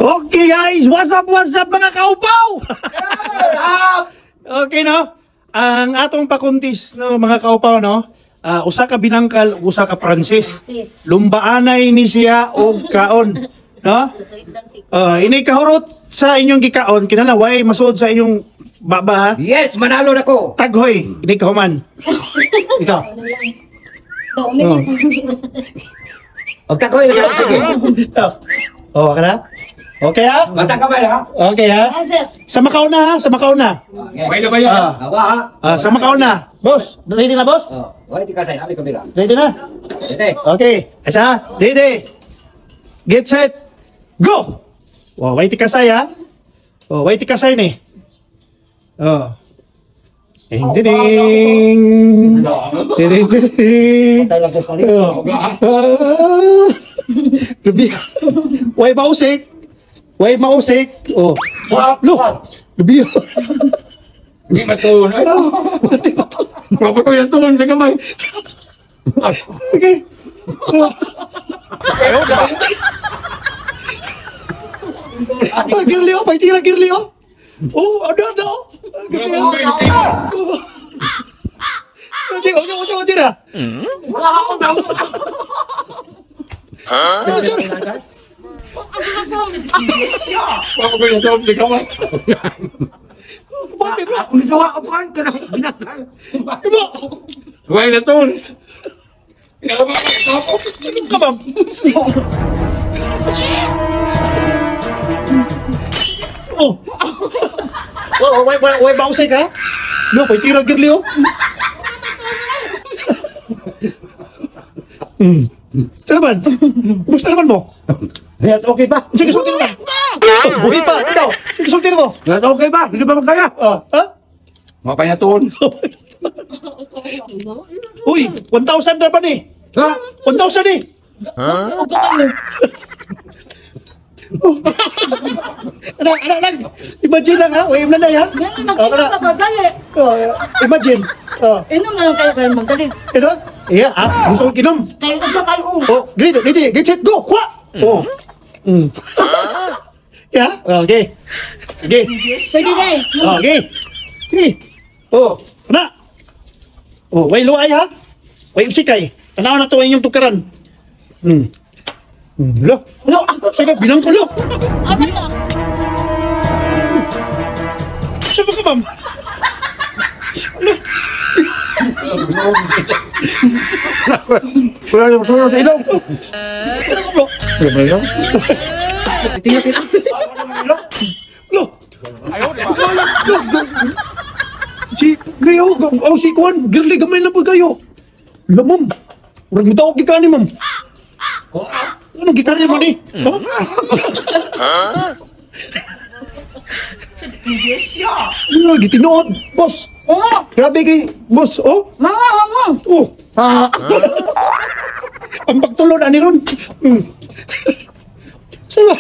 Okay guys, what's up mga kaupaw? Okay no? Ang atong pakuntis no mga kaupaw no, usa ka binangkal ug usa ka Pranses. Lumbaanay ni siya og kaon, no? Ini kahurot sa inyong gikaon kinahanglan way masuod sa inyong baba ha. Yes, manalo na ko. Taghoy, ini kahuman. Ikaw. Oh. Og takoy lang sige. Oh, oh ka na? Okay ha? Basta kamay ha. Okay ha? Sa Macau na ha? Sa Macau na. Okay. Okay na ba yan? Ah, Awa ha. ah, sa Macau na. Boss, ready na boss? Oh, wala ti kasay abi kamera. Ready na? Ready. Okay. Isa, ready. Get set. Go! Oh, wait kasay ha. Oh, wait kasay ni. Oh. Ding ding ding. Ding ding ding. Patay lang sa sorry. Oh. Ah. Grabe. Way mausik. Way mausik. Oh. Lo. Grabe. Hindi matuon. Ay, Hindi pa to. Kapag ko yung tuon, sa kamay. Okay. Oh. Ah, girly oh, may tira girly oh. Oh, ano ano? Ah, girly oh. Oh. Oye, oye, oye, oye, na. Oye, Kapag ko yung tuon, sa kamay. kumate bro. Ako suwa ko kan kana binakal. Iba. Huwag na tuon. Ano ka ma'am? Oh. Oh, way way way bausay ka? No, may tira girly oh. Saan naman? Kumusta naman mo? Yes, okay ba? Sige, sulti naman. Oh, buhi pa. Ikaw, sige, sulti mo. Yes, okay ba? Hindi ba magkaya? Ah, ha? Mapay na tuon. Uy, 1,000 na ba ni? Ha? 1,000 eh. Oh. Anak, anak, anak. Imagine lang ha. Uy, na na ha. Oh, kana. Oh, imagine. Oh. Inom na lang kayo kayo magdali. Ito? Yeah, ah, gusto kong inom. Kayo ka kayo. Oh, ready, ready, get set, go, kuha! Oh. Yeah, okay. Okay. Pwede na eh. Okay. Okay. Oh, na. Oh, way luay ha. Way usikay. Tanaw na to ang inyong tukaran. Lo. Lo. Sige, bilang ko lo. Ano na? Saan ba ka, ma'am? Lo. Wala na sa ilong. Saan ka, bro? Tingnan. Lo. Lo. Si Leo, oh, si Kwan, girly gamay na po kayo. Lo, ma'am. Murag mo tawag gikani, ma'am. Anong gikani mo ni? Ha? Ano, gitinuod, boss. Oo. Grabe kay, boss, oh. Mama, mama. Oh. Ang pagtulon, ani ron. Saan ba?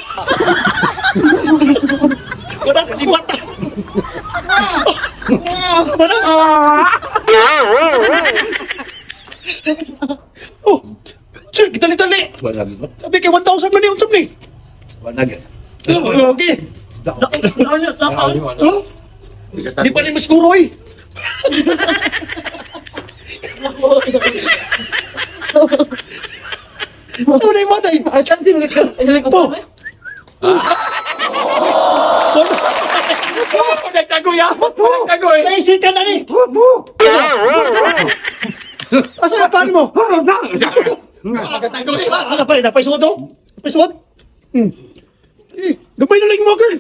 Wala, liwat. Wala. Oh, sir, dali-dali. Wala lagi ba? Sabi kay 1,000 man yun, sabi. Wala lagi. Oh, okay. Ano, saka. Oh, di pa rin masiguro eh. Saan na yung matay? Ay, tansin mo ka. Oh. Nagtagoy ah! Nagtagoy! Naisikan na ni! Asa na paano mo? Nagtagoy! Ano pa rin? Napaisuod to? Napaisuod? Eh, gamay na lang mo, girl!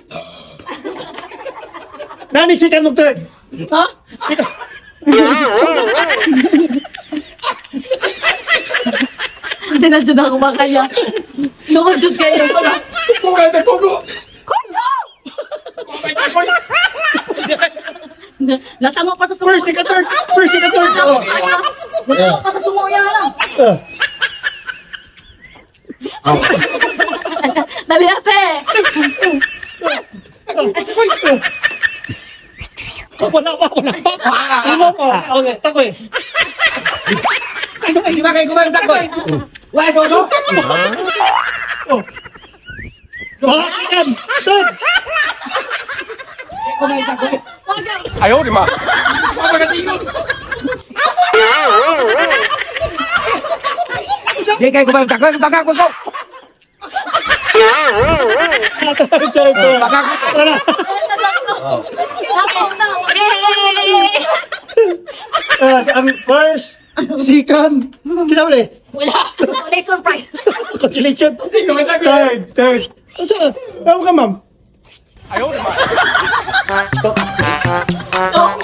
Nanisikan mo, third! Ha? Hindi na dyan ako makaya. Noon dyan kayo. Kuha na tugo! Nagtagoy! Nasa mo pa sa sumo. First, second, third! First, second, third! Oh. Nasa mo pa sa sumo yan lang. Dali ate. Wala pa, wala pa. Wala pa. Okay, takoy. Takoy. Di ba kayo kumain takoy? Wala sa ulo? Oh. Ah, second. Third. Kumain tagoy. Ayaw, di ma. Wala katingog. Di kay kumain tagoy. Bagak ko. Third, third. Bagak ko. Tara na. Ako na. Yay! Ah, ang first, second. Kita mo eh. Wala. Wala yung surprise. Congratulations. Hindi ko tagoy. Third, third. Ano, ano ka, ma'am? Ayaw, di ma. Oh.